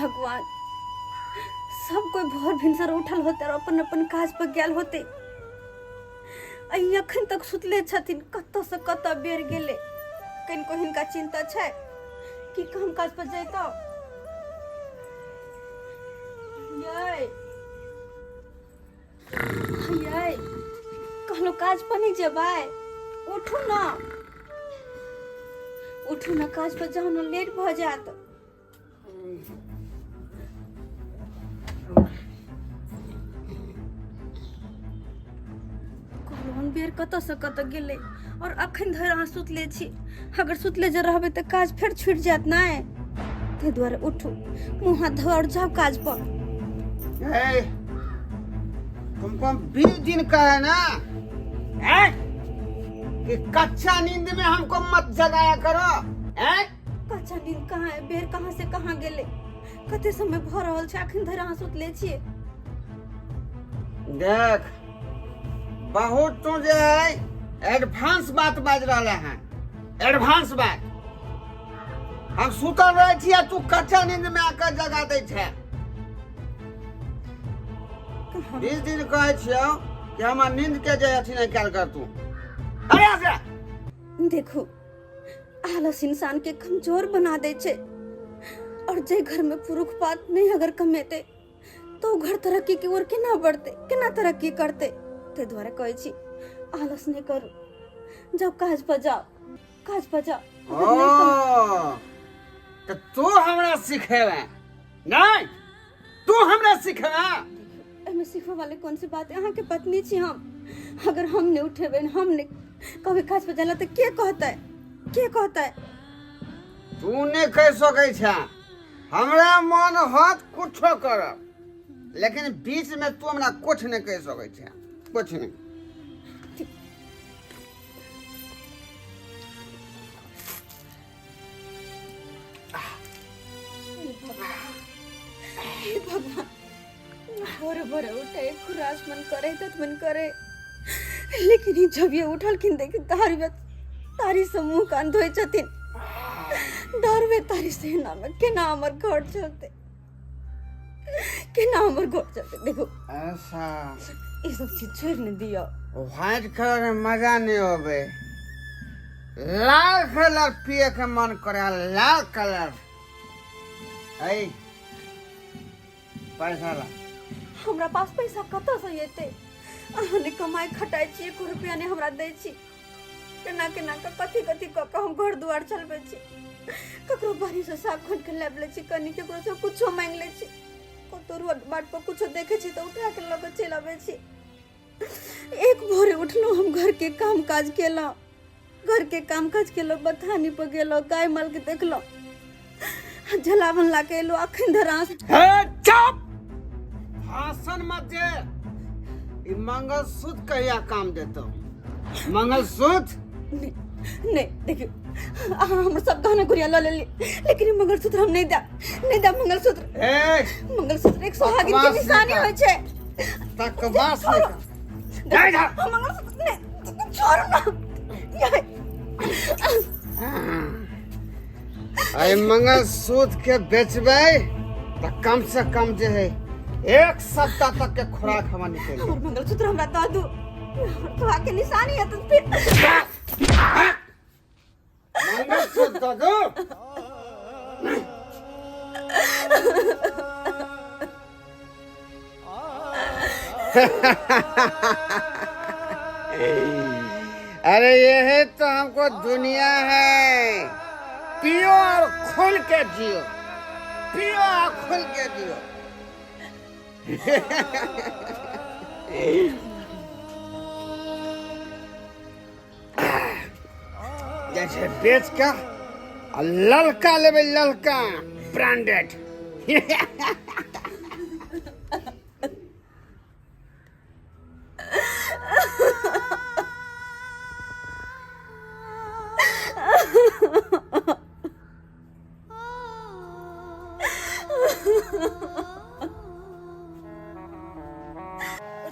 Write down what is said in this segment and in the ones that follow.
भगवान, सब कोई भोर भिनसर उठल होते और अपन अपन काज पर गेल होते, आ ई अखन तक सुतले छथिन। कतऽ से कतऽ बेर गेलै, कनिको हिनका चिंता छै कि काम काज पर जैतौ? यै यै, कहलहुँ काज पर नहि जेबै? उठू ने, उठू ने, काज पर जाउ ने, लेट भऽ जायत। कहलहुँ हम, बेर कतऽसँ कतऽ गेलै और अखन धरि अहाँ सुतले छी। अगर सुतले जे रहबै तऽ काज फेर छूटि जायत। नहि, ताहि दुआरे उठू, मुँह हाथ धो और जाउ काज पर। ए, तुमको हम 20 दिन कहे ना हैं कि कच्चा नींद में हमको मत जगाया करो, हैं? कच्चा नींद कहाँ है? बेर कहाँ से कहाँ गेलै, कते समय भऽ रहल छै, अखन धरि अहाँ सुतले छियै। देख, बहुत तू जे है एडवांस बात बाज रहले हैं, एडवांस बात। हम सुतल रहे छी आ तू कच्चा नींद में आकर जगा दै छै। 20 दिन कहै छियौ कि हमर नींद के जे अथी नहि कयल कर तू। अरे से देखू, आलस इंसान के कमजोर बना दै छै और जे घर में पुरुख पात नहीं अगर कमेते तो ओ घर तरक्की के ओर केना बढ़ते, केना तरक्की करते? ताहि दुआरे कहै छी, आलस नहि करू, जाउ काज पर, जाउ काज पर जाउ। अगर नहि ओ तऽ तू हमरा सिखेबे नहि, तू हमरा सिखेबे? एहिमे सिखबै वाले कौन सी बात है? अहाँके पत्नी छी हम। अगर हम नहि उठेबै, हम नहि कहबै काज पर जाला, तऽ के कहतै, के कहतै? तू नहि कहि सकै छै। हमरा मन होत कुछो करब, लेकिन बीच में तू हमरा कुछ नहि कहि सकै छै, कुछ नहि। हे भगवान, भोरे भोरे उठे खुरास मन करे, तत मन करे, लेकिन ई जब ये उठलखिन, देख दारू में तारी से मुंह कान धोए छथिन, दारू में तारी से। एना में केना हमर घर चलते, केना हमर घर चलते? देखो, ऐसा ई सब चीज छोड़ नहीं दियो। व्हाइट कलर में मजा नहीं होबे, लाल कलर पिए के मन करे, लाल कलर। ऐ, पैसा ला। हमरा पास पैसा कतऽ से एतै? अहाँ ने कमाइ खटाइ छी, एको रुपया नहि हमरा दै छी। केना केना कऽ, कथी कथी कऽ कऽ हम घर दुआर चलबै छी। ककरो बाड़ीसँ साग खोलि कऽ लाबि लै छी कनि, ककरोसँ कुछो मांगि लै छी, कतौ रोड बाट पर कुछो देखै छी तऽ उठा कऽ लऽ कऽ चलि अबै छी। एक भोरे उठलहुँ हम, घरके काम काज केलहुँ, घरके काम काज केलहुँ, बथानी पर गेलहुँ, गाय मालके देखलहुँ, जलावन ला के एलहुँ, अखन धरि अहाँ हे, चुप! भाषण मत दे। ई मंगलसूत्र कहिया काम देतो, मंगलसूत्र? नहीं नहीं, देखियो, अहाँ हमर सब गहना गुड़िया लऽ लेली, लेकिन ई मंगलसूत्र हम नहीं देब, नहीं देब मंगलसूत्र। ए, मंगलसूत्र एक सुहागिन के बकवास निशानी नहीं होइ छै। बकवास नहीं कर। जा इधर। हम मंगलसूत्र नहीं, छोड़ू ना ये। अरे, मंगलसूत्र के बेचबै तऽ कम से कम जे है एक सप्ताह तक के खुराक हमरा निकल हमर मंगलसूत्र हमरा दऽ दू, हमर सुहाग के निशानी है। तऽ फिर मंगलसूत्र दऽ दू। अरे, यही तो हमको दुनिया है। पियो और खुल के जियो, पियो और खुल के जियो। जैसे बेच के आ ललका लेबै, ललका ब्रांडेड।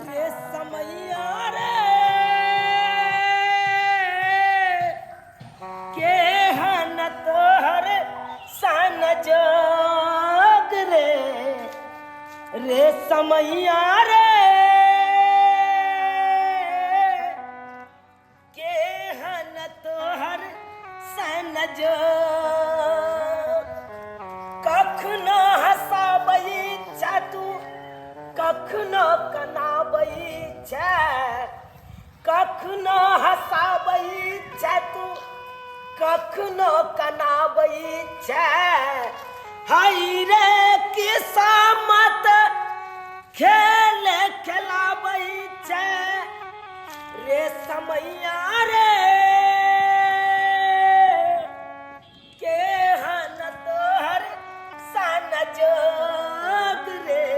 रे समैया रे, के हन तोहर सन जोग रे। रे समैया रे केहन तोहर सन जो कखनो हँसाबै छै तू कखनो कनाबै छै कखनो हँसाबै छै तू कखनो कनाबै छै हाय रे किस्मत खेल खेलाबै छै रे समैया रे केहन तोहर सन जोग रे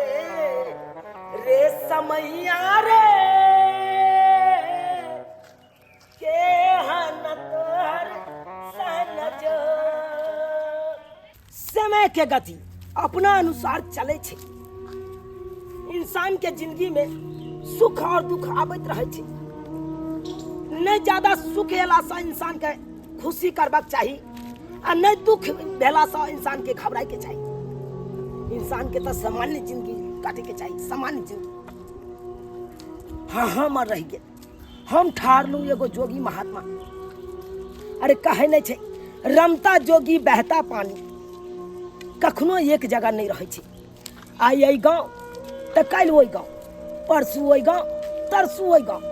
रे समैया रे केहन तोहर सन जोग। समय के गति अपना अनुसार चले छै। इंसान के जिंदगी में सुख और दुख आबैत रहै छै। नहि ज्यादा सुख एलासँ इंसान के खुशी करबाक चाही आ नहि दुख भेलासँ इंसान के घबराए के चाही। इंसान के तऽ सामान्य जिंदगी काटे के चाही, सामान्य जिंदगी। हाँ, हमर रहि गेल, हम ठारलहुँ एगो जोगी महात्मा। अरे कहै नहि छै, रमता जोगी बहता पानी, कखनो एक जगह नहि रहै छै। आइ एहि गाँव तऽ काल्हि ओहि गाँव, परसू ओहि गाँव, तरसू ओहि गाँव,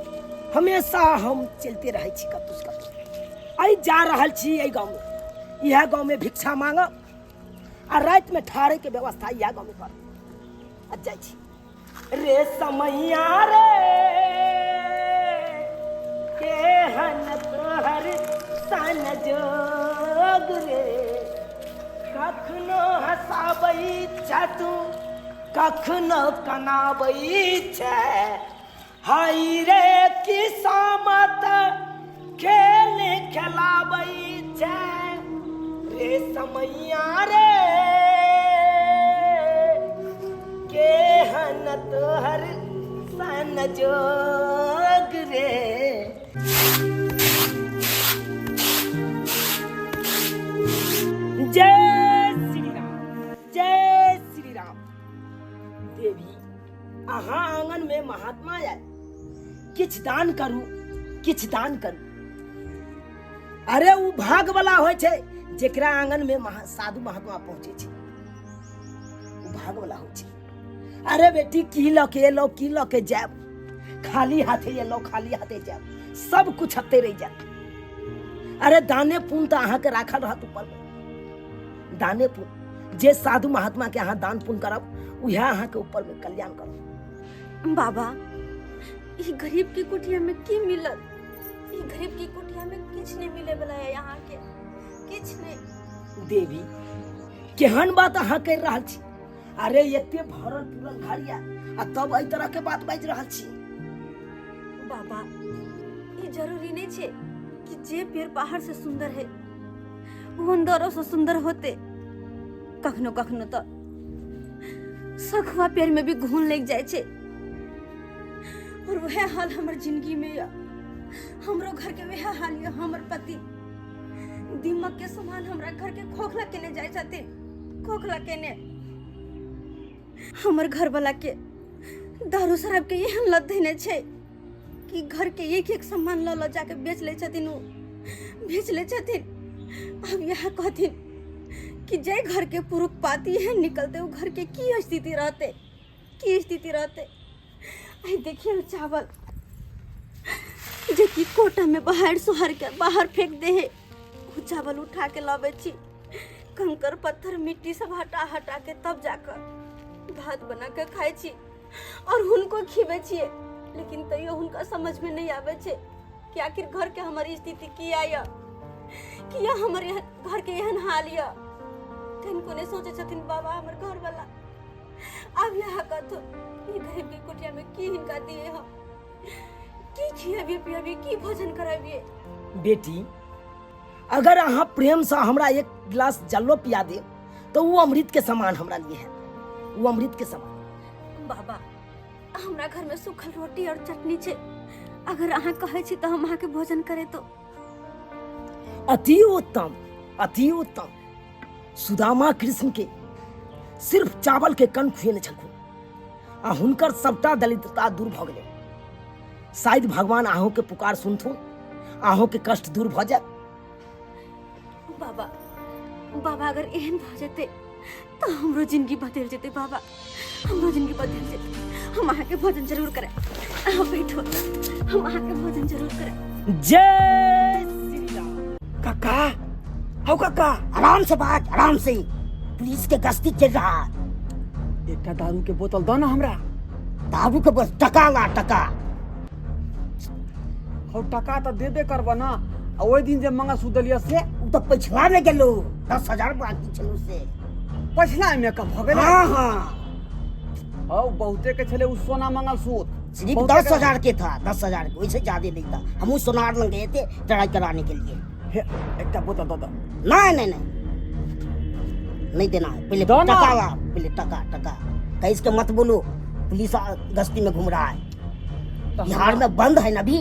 हमेशा हम चलिते रहै छी कतहु कतहु। आइ जा रहल छी एहि गाँवमे, इएह गाँवमे भिक्षा मांगब आ रातिमे ठहरैके व्यवस्था इएह गाँवमे करब आ जाइ छी। रे समैया रे केहन तोहर सन जोग रे, कखनो हँसाबै छै तू कखनो कनाबै छै, हाय रे किस्मत खेल खेलाबै छै रे समैया रे केहन तोहर सन जोग रे। जय श्री राम, जय श्री राम। देवी, अहाँ आंगन में महात्मा आयल, किछु दान करू, किछु दान करू। अरे उ भाग वाला होइ छै जेकरा आंगन में साधु महात्मा पहुंचे छै, उ भाग वाला होइ छै। अरे बेटी, की लऽ के एलौ, की लऽ के जायब? खाली हाथे एलौ, खाली हाथे जायब, सब कुछ हते रहि जायत। अरे दाने पुण्य तऽ अहाँके राखल रहत ऊपर में, दाने पुण्य जे साधु महात्मा के अहाँ दान पुण्य करब उएह अहाँके ऊपर में कल्याण करब। बाबा, ई गरीब की कुटिया में की मिलत? ई गरीब की कुटिया में किछ नहीं मिले वाला है यहाँ के, किछ नहीं। देवी, केहन बात अहाँ कर रहल छी? अरे एते भरल पुरल घर या आ तब एहि तरह के बात बाजि रहल छी। बाबा, ई जरूरी नहीं छे कि जे पेड़ बाहर से सुंदर है वो अंदरों से सुंदर होते। कखनो कखनो तो सखुआ पेड़ में भी घुन लग जाए छे, और वह हाल हमर जिंदगी में या हमरो घर के वह हाल या। हमर पति दिमक के समान हमरा घर के खोखला केने जाए छथिन, खोखला केने। हमर घर वाला के दारू शराब के एहन लत धैने छे कि घर के एक एक सामान ल ल जाके बेच ले छथिन, उ बेच ले छथिन। अब यहाँ कहथिन कि जे घर के पुरुख पाती है निकलते वो घर के की स्थिति रहते, की स्थिति रहते। आई देखिए चावल जे कि कोटा में बाहर सोहर के बाहर फेंक दे है, वो चावल उठा के लावे छी, कंकर पत्थर मिट्टी सब हटा हटा के तब जाकर भात बना के खाए छी और हुनको खिबै छियै। लेकिन तैयो हुनका समझ में नहीं आबै छै कि आखिर घर के हमर स्थिति किया यऽ, किया हमर घर के एहन हाल यऽ। कनिको नहि सोचै छथिन बाबा हमर घरवाला। आब यहाँ कथो ई गरीब के कुटिया में की हिनका दिए हम, की खियाबिए पियाबिए, की भोजन कराबिए? बेटी, अगर अहाँ प्रेम से हमरा एक गिलास जलो पिया दे तो वो अमृत के समान हमरा लिए है, वो अमृत के समान। बाबा, हमरा घर में सूखल रोटी और चटनी छे, अगर अहाँ कहै छी तो हम अहाँ के भोजन करे तो। अति उत्तम, अति उत्तम। सुदामा कृष्ण के सिर्फ चावल के कण खुएने छलखुन, आ हुनकर सबटा दरिद्रता दूर भऽ गेलै। शायद भगवान अहूँके पुकार सुनथुन, अहूँके कष्ट दूर भऽ जायत। बाबा, बाबा अगर एहन भऽ जेतै तऽ हमरो जिंदगी बदलि जेतै बाबा, हमरो जिंदगी बदलि जेतै। हम अहाँके भोजन जरूर करब। अहाँ बैठो, हम अहाँके भोजन जरूर करब। जय श्री राम। काका, हौ काका। आराम से बात, आराम से, पुलिस के गश्ती चल रहा है। एकटा दारू के बोतल दो ना हमरा। दारू के बस टका ला, टका। हौ टका तऽ देबे करब ना, आ ओहि दिन जे मंगलसूत्र देलियै से? उ तऽ पछिला में गेलो, 10,000 बाकी छलो से। पछिला में कब भऽ गेलै? हाँ हाँ। हौ बहुते के छलै उ सोना मंगलसूत्र। सिर्फ बहुते दस हजार के था, 10,000 के, वैसे ज्यादा नहीं था। हमहू सोनार लग गए थे ट्राई कराने के लिए। हे एकटा बोतल दऽ दऽ। नहीं नहीं नहीं नहीं देना है, पहले दो ना। टका ला, पहले टका, टका। कहीं इसके मत बोलो, पुलिस गश्ती में घूम रहा है। तऽ बिहार में बंद है ना अभी,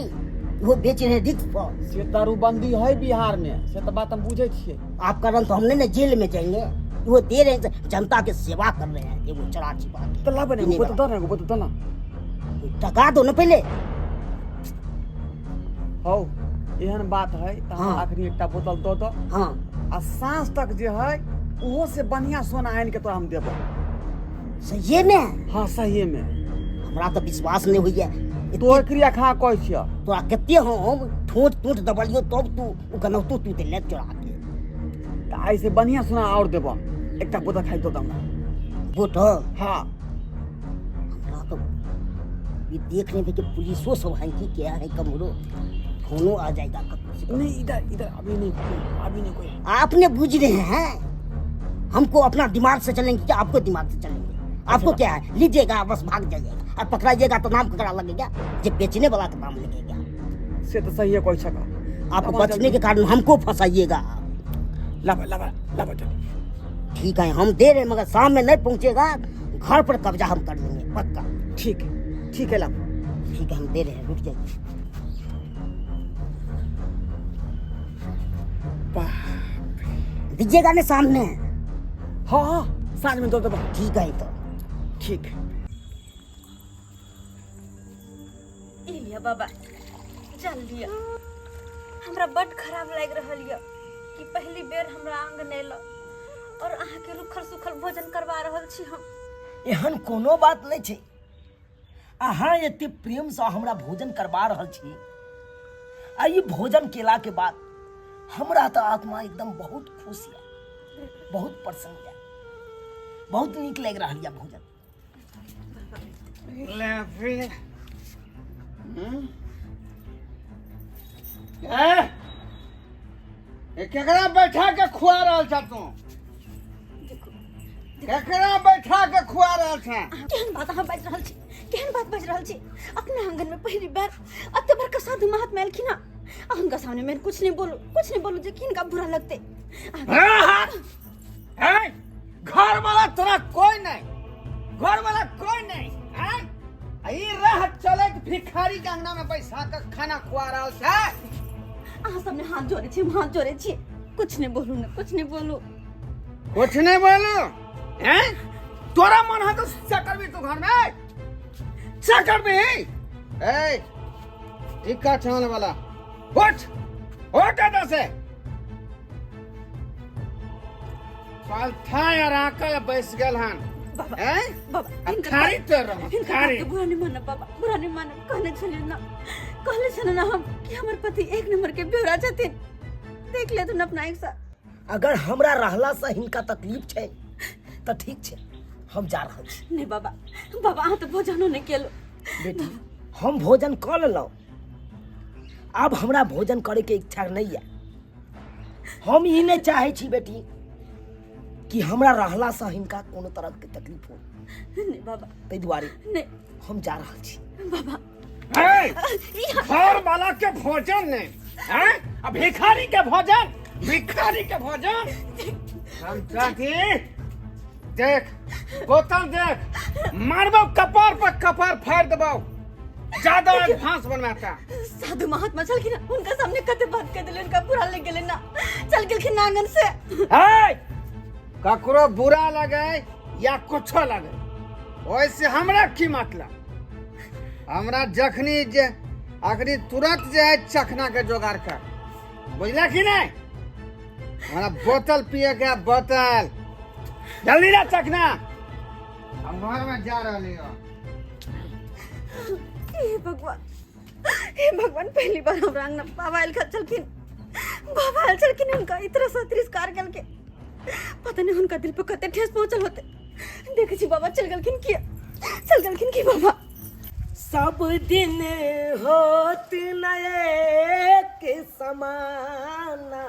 वो बेच रहे रिक्स पर। से दारूबंदी है बिहार में, से तऽ बात हम बुझै छियै। आप कारण तो हमने ना जेल में जाएंगे, वो दे रहे हैं, जनता के सेवा कर रहे हैं, एगो चढ़ा छिपा के। तऽ लाबे ने एगो पीने बोतल वाला। दऽ ने, एगो बोतल दऽ ना। टका दो ना पहले। हौ एहन बात है तऽ हाँ। आखिरी एकटा बोतल दऽ दऽ। हाँ। आ साँझ तक जे है ओहो से बढ़िया सोना आनि के तोरा हम देबो। सहिए में? हाँ सहिए में। हमरा तऽ विश्वास नहीं होइए। तोहर क्रिया खा कहै छियऽ। तोरा कते हम ठोंठ टोंठ दबलियो तब तू ओ गनौतो तू देले चोरा के। तऽ आइ से बढ़िया सोना और देबो, एकटा बोतल खाली दऽ दऽ हमरा। बोतल? हाँ। हमरा तो ये देख रहे थे कि पुलिसो सब है कि क्या है, कमरो फोनो आ जाएगा कब से। नहीं इधर इधर अभी नहीं कोई, अभी नहीं कोई। आपने बुझ रहे हैं, हमको अपना दिमाग से चलेंगे क्या आपको दिमाग से चलेंगे? आपको क्या है, लीजिएगा बस भाग जाइएगा, और पकड़ाइएगा तो नाम ककरा लगेगा, जब बेचने वाला का नाम लगेगा। से तो सही है कोई शक। आप बचने के कारण हमको फंसाइएगा। लावा लावा लावा जल्दी। ठीक है हम दे रहे हैं, मगर शाम में नहीं पहुंचेगा, घर पर कब्जा हम कर लेंगे पक्का। ठीक है ठीक है लाओ। ठीक है हम दे रहे हैं, रुक जाइए। दीजिएगा ना सामने? हाँ हाँ साँझ में दो देबो। ठीक है तो ठीक। ई लिया बाबा, चल लिया। हमरा बड खराब लागि रहल यऽ कि पहली बेर हमरा आंगन अयलक और अहाँके रुखल सुखल भोजन करवा रहल छी हम। एहन कोनो बात नहीं छै, अहाँ एते प्रेमसँ हमरा भोजन करवा रहल छी, आ ई भोजन केला के बाद हमरा तऽ आत्मा एकदम बहुत खुश यऽ, बहुत प्रसन्न यऽ, बहुत नीक लागि रहल यऽ भोजन। ले फिर। ए, ए केकरा बैठा के खुआ रहल छ तू? केकरा बैठा के खुआ रहल छ? केहन बात अहाँ बाजि रहल छी, केहन बात बाजि रहल छी? अपना आंगन में पहली बार एते बड़का साधु महात्मा एलखिन हँ, आ हुनका सामने में कुछ नहीं बोलू, कुछ नहीं बोलू जे कि हिनका बुरा लगते। हाँ, घर वाला तोरा कोई नहीं, घर वाला कोई नहीं, हैं? आ ई रह चलत भिखारी के अंगना में बैसा के खाना खुआ रहल छै। अहाँ सबने हाथ जोड़े छी, हम हाथ जोड़े छी, कुछ नहीं बोलू ने, कुछ नहीं बोलू। कुछ नहीं बोलू, हैं? तोरा मन है तो से करबी तू घर में, से करबी। ए टिक्का छान वाला, उठ उठ एतऽ से। पालथा यार आके बैस गेल हन। बाबा, हैं? बाबा, आ हिनकर खारी बात- तोड़ रहल, हिनकर खारी। बात के बुरा नहीं मानब बाबा, बुरा नहीं मानब। कहने छलियै ना, कहले छलियै ना हम कि हमर पति एक नंबर के बेवड़ा छथिन, देख लेथुन अपना एक साथ। अगर हमरा रहला से हिनका तकलीफ छै तऽ ठीक छै, हम जा रहल छी। नहीं बाबा, बाबा अहाँ तऽ भोजनो नहीं केलहुँ। बेटी हम भोजन कऽ लेलहुँ, आब हमरा भोजन करे के इच्छा नहीं है। हम ई नहीं चाहे छी बेटी कि हमरा रहला से हिनका कोनो तरह के तकलीफ हो। नहीं बाबा, ताहि दुआरे नहीं, हम जा रहल छी। बाबा। ए, घर वाला के भोजन नहीं, हैं? आ भिखारी के भोजन, भिखारी के भोजन। हम चाहती देख बोतल देख, मारबो कपार पर कपार फाड़ देबो, ज्यादा एडवांस बनवाता। साधु महात्मा छलखिन, उनका सामने कते बात कर देले, उनका बुरा लग गेलै ना, चल गेलखिन आंगन से। ए, ककरो बुरा लगे या कुछो लगे, ओहिसँ हमरा की मतलब? हमरा जखनी जे अखनी तुरंत जे है चखना के जोगाड़ कर, बुझला कि नहीं? हमरा बोतल पिए के है, बोतल जल्दी ना चखना। हम घर में जा रही हो। हे भगवान, हे भगवान, पहली बार हमरा अंगना बाबा आयल छलखिन, बाबा आयल छलखिन, हुनका इतना सा तिरस्कार केलकै, पता नहीं हुनका दिल पर कते ठेस पहुंचल होते। देखै छी बाबा चल गेलखिन, किया चल गेलखिन की बाबा? सब दिन होत नए के समाना,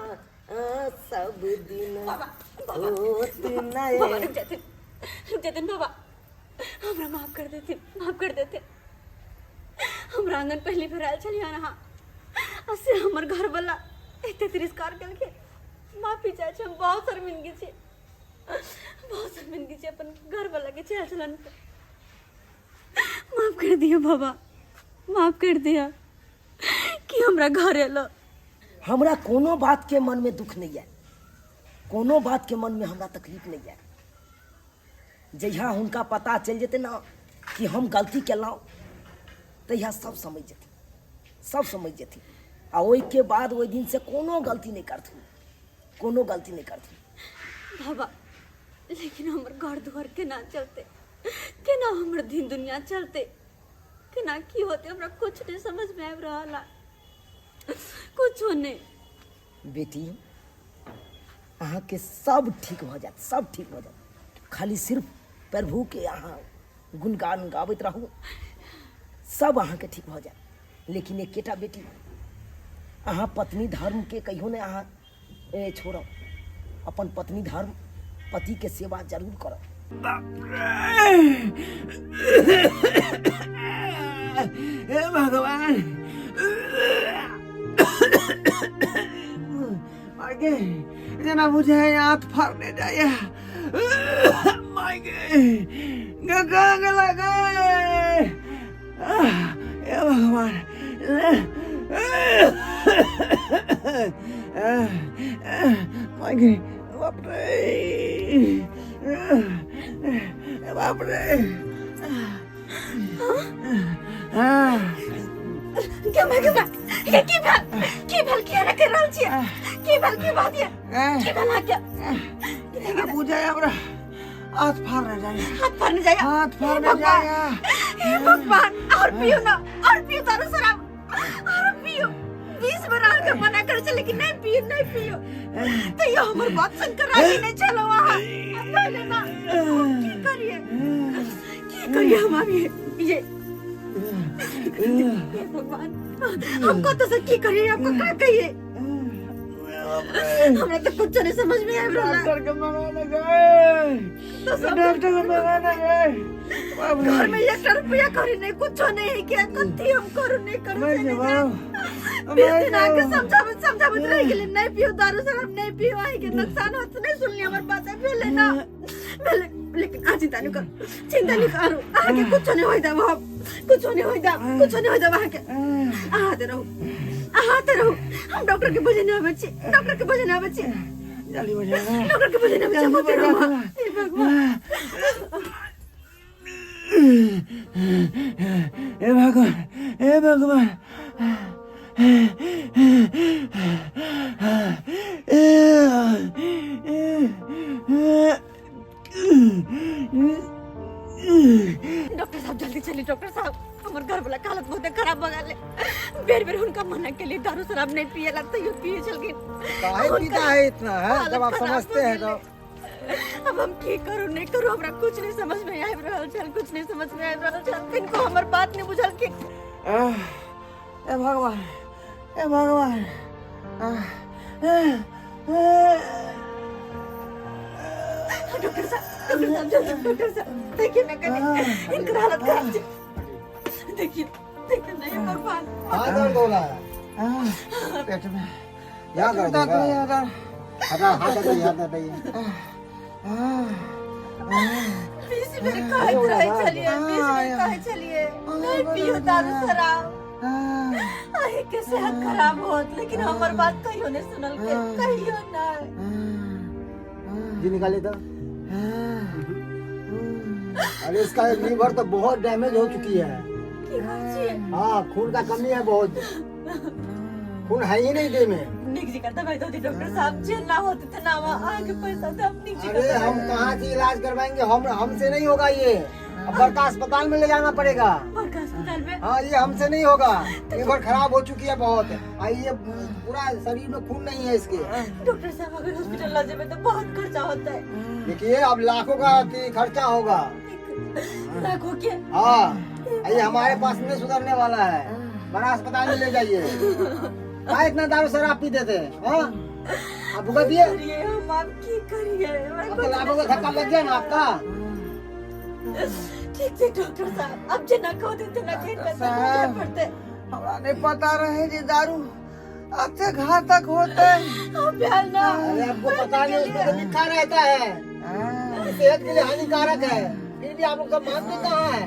सब दिन बाबा, बाबा, होत नए। बाबा रुक जाते, रुक जाते बाबा, हमरा माफ कर देथिन, माफ कर देथिन। हमरा आंगन पहली बेर आयल छलियै अहाँ, आ से हमर घरवला एते तिरस्कार केलखिन। माफी चाहै छी, हम बहुत शर्मिंदगी छी, बहुत शर्मिंदगी छी अपन घरवला के चाल चलन पे। माफ कर दिया बाबा, माफ कर दिया कि हमरा घर एलो। हमरा कोनो बात के मन में दुख नहीं है, कोनो बात के मन में हमरा तकलीफ नहीं है। जहिया हुनका पता चलि जेतै ने कि हम गलती केलहुँ, तहिया सब समझि जेथिन, सब समझि जेथिन। आ ओहिके बाद ओहि दिनसँ कोनो गलती नहि करथिन, कोनो गलती नहि करथिन। बाबा लेकिन हमर घर दुआर केना चलते, केना हमर दिन दुनिया चलते, केना की होते, हमरा कुछ नहीं समझ में आबि रहल है, कुछो नहीं। बेटी अहाँके सब ठीक भऽ जायत, सब ठीक भऽ जायत। खाली सिर्फ प्रभुके अहाँ गुणगान गाबैत रहू, सब अहाँके ठीक भऽ जायत। लेकिन एकेटा बेटी, अहाँ पत्नी धर्मके कहियो नहि अहाँ छोड़ब, अपन पत्नी धर्म पतिके सेवा जरूर करब। हे भगवान, मायके जेना बुझे हाथ फाड़ने जाइए, मायके गगा गला गए। हे भगवान, मायके बाप रे, बाप रे। क्या भाई, क्या ये की भेल, की भेल, की एना कर रहल छियै, की भेल, की बात ये, की भेल अहाँके? जेना बुझे हमरा हाथ फाड़ने जाइए, हाथ फाड़ने जाइए, हाथ फाड़ने जाइए। हे भगवान, और पियो ना, और पियो दारू शराब, और पियो। 20 बार अहाँके मना करै छै लेकिन नहीं पियो, नहीं पियो। तैयो हमर बात सुनकर राजी नहीं छलहुँ अहाँ। पहिले ना की करिए, की करिए हम अभी ये। हे भगवान, हम कतऽ से की करिए, आपको का कहिए, हमरा तो कुछ नहीं समझ में आबि रहल है। डॉक्टर के मंगाने गए, तो सब डॉक्टर के मंगाने गए। घर में एक रुपया करी नहीं, कुछ नहीं है क्या, कथी हम करू नहीं करू मैं से नहीं जवाब, जाए। 20 दिन आके समझावत समझावत रह गेली, नहीं पियो दारू शराब, नहीं पियो, आई के नुकसान होत, नहीं सुनली हमर बात, भेले ना भेले। लेकिन आ चिंता नहीं कर, चिंता नहीं करू, आके कुछ नहीं होई देब हम, कुछ नहीं होई देब, कुछ नहीं होई देब अहाँके। अहाँ ते रहू, अहाँ ते रहू, हम डॉक्टर के बजेने आबै छी, डॉक्टर के बजेने आबै छी, जल्दी बजा, डॉक्टर के बजेने आबै छी, हम ओतै रहू। हे भगवान, हे भगवान, हे भगवान। डॉक्टर साहब जल्दी चलिए डॉक्टर साहब, हमर घर वाला के हालत बहुत खराब भऽ गेल। बेर बेर हुनका मना के लिए दारू शराब नहीं पिएला, तैयो पिए छलखिन। काहे पीता है इतना है, जब आप हालत खराब समझते हैं भऽ तो। गेलै। अब हम की करू नहीं करू, हमरा कुछ नहीं समझ में आबि रहल छल, कुछ नहीं समझ में आबि रहल छल। किनको हमर बात नहीं बुझलखिन। हे भगवान, हे भगवान। डॉक्टर साहब, डॉक्टर साहब जल्दी, डॉक्टर साहब देखिए ना कहीं इनकर हालत खराब है, देखिए देखिए नहीं भगवान। कहाँ दर्द हो रहा है? पेट में। यहाँ दर्द हो रहा है? दर्द। हटा, हाथ हटाइए, हाथ हटाइए। 20 बेर कहैत रहै छलियै, 20 बेर कहै छलियै नहीं पियो दारू शराब, अही के सेहत खराब होत, लेकिन हमर बात कहियो नहीं सुनलकै, कहियो नहीं। जी निकालिए तो। अरे इसका लीवर तो बहुत डैमेज हो चुकी है। की कहै छियै? हाँ, खून का कमी है बहुत, खून है ही नहीं देह में। नीक जी का दवाई दो दी डॉक्टर साहब, जे ना होते ते ना अहाँके पैसा देब, नीक जी का अरे हम कहाँ से इलाज करवाएंगे, हम हमसे नहीं होगा ये, अब बड़का अस्पताल में ले जाना पड़ेगा। बड़का अस्पताल में? हाँ, ये हमसे नहीं होगा, लीवर खराब हो चुकी है बहुत, और ये पूरा शरीर में खून नहीं है इसके। डॉक्टर साहब अगर हॉस्पिटल ला जेबै तो बहुत खर्चा होता है। देखिए अब लाखों का खर्चा होगा। लाखों के? हाँ, ये हमारे पास नहीं सुधरने वाला है, बड़ा अस्पताल में ले जाइए। का इतना दारू शराब पीते थे? हाँ, आप भुगत दिए। करिए हम आप की करिए, हमरा अब तो लाखों का धक्का लग गया ना आपका। ठीक है डॉक्टर साहब, अब जे ना कहो देते ना कहीं पैसा नहीं पड़ते। हमरा नहीं पता रहे जे दारू अते घातक होते। अब प्यार ना। अरे आपको पता नहीं, उसमें तो लिखा रहता है सेहत के लिए हानिकारक है, फिर भी आप लोग सब मानते कहाँ है,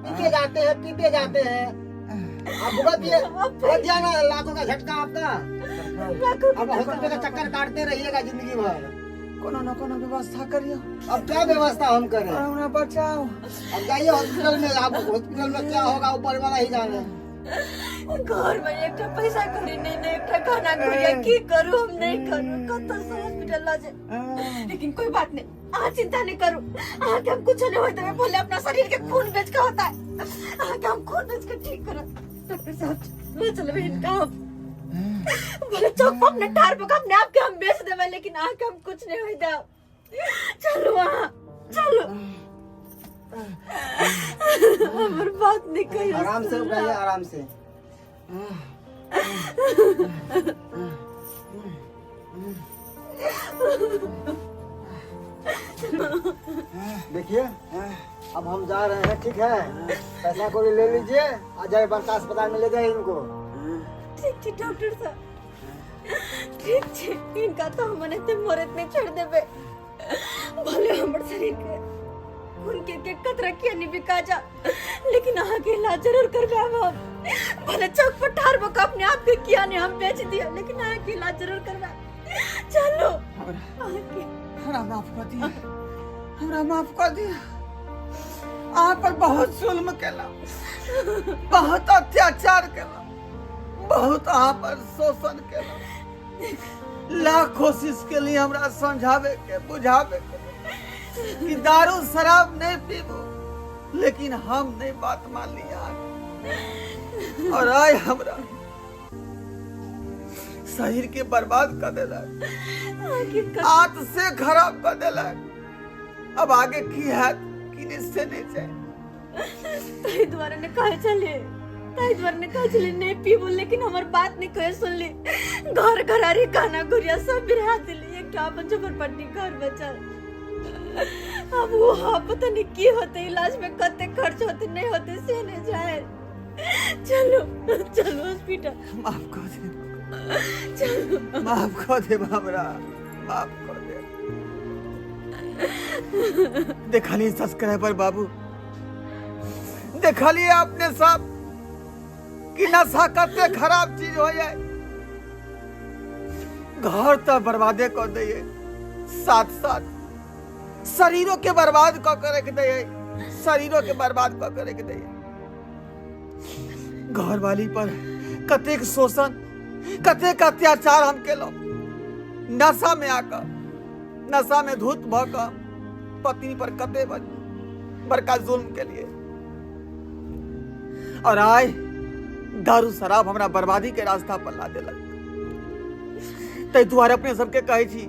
पीते जाते हैं, पीते जाते हैं। आप भुगत दिए, भुगत दिया ना लाखों का झटका आपका। अब हॉस्पिटल का चक्कर काटते रहिएगा जिंदगी भर। कोनो न कोनो व्यवस्था करियो। अब क्या व्यवस्था हम करें? हमरा बचाओ। अब जाइए हॉस्पिटल में, आप हॉस्पिटल में क्या होगा ऊपर वाला ही जाने। घर में एकटा पैसा करी नहीं, नहीं एकटा खाना करी, की करू हम नहीं करू, कत से हॉस्पिटल ला जाए। लेकिन कोई बात नहीं, अहाँ चिंता नहीं करू, अहाँ के हम कुछ नहीं होते, बोले अपना शरीर के खून बेच के होता है, अहाँ के हम खून बेच के ठीक करब। डॉक्टर साहब ले चलबे इनका हम, बोले चौक पर अपने टार पर अपने आप के हम बेच देबै, लेकिन अहाँ के हम कुछ नहीं होय देब। चलू अहाँ चलू, हमर बात नहीं कहियो। आराम से उठाइए, आराम से। देखिए अब हम जा रहे हैं, ठीक है? पैसा को ले लीजिए आ जाए बड़का अस्पताल में ले जाइए इनको। ठीक छै डॉक्टर साहब, ठीक छै। इनका तो हम एनाहिते मरैत नहीं छोड़ देबै, भले हमर शरीर के खून के कतरा किया नहीं बिका जा, लेकिन अहाँ के इलाज जरूर करवाएब हम। भले चौक पर ठार भऽ कऽ अपने आप के किया नहीं हम बेच दिया, लेकिन अहाँ के इलाज जरूर करवाएब। चलो अहाँ के हमरा माफ कर दिया, हमरा माफ कर दिया। अहाँ पर बहुत जुल्म केलहुँ, बहुत अत्याचार केलहुँ, बहुत अहाँ पर शोषण केलहुँ। लाख कोशिश केली हमरा समझावे के, बुझावे के कि दारू शराब नहीं पीबू, लेकिन हम नहीं बात मान लिया और आय हमरा शरीर के बर्बाद कर देलक, आंत से खराब कर देलक। अब आगे की है कि नहीं से नहीं जाए। ताहि दुआरे ने कहै छलियै, ताहि दुआरे ने कहै छलियै नहीं पीबू, लेकिन हमर बात नहीं कहे सुनली। घर घरारी खाना गुड़िया सब बिरहा दिली, एकटा अपन झोपड़पट्टी घर बचल। अब वो हाँ पता नहीं की होते, इलाज में कते खर्च होते नहीं होते से नहीं जाए। चलो चलो हॉस्पिटल। माफ कर दे, चलो माफ कर दे हमरा, माफ कर दे। देखली सब्सक्राइबर बाबू, देखलिए अपने सब कि नशा कते खराब चीज हो जाए, घर तो बर्बादे कर दैये, साथ साथ शरीरों के बर्बाद क के रख दैये, शरीरों के बर्बाद क के रख दैये। घर वाली पर कतेक शोषण, कतेक अत्याचार हम केलहुँ, नशा में आकर, नशा में धुत भ कऽ पत्नी पर कते बड़का जुल्म के लिए। और आय दारू शराब हमरा बर्बादी के रास्ता पर ला देलक। ताहि दुआरे अपने सबके कहै छी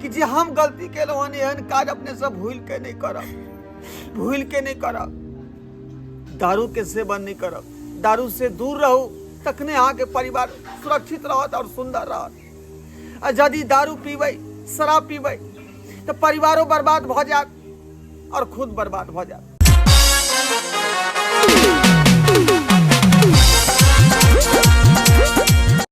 कि जे हम गलती केलहुँ हन, एहन काज अपने सब भूल के नहीं करब, भूल के नहीं करब, दारू के सेवन नहीं करब, दारू से दूर रहू, तखने अहाँके परिवार सुरक्षित रहत और सुंदर रहत। आ यदि दारू पीबै, शराब पीबै, तऽ परिवारो बर्बाद भऽ जायत और खुद बर्बाद भऽ जायत।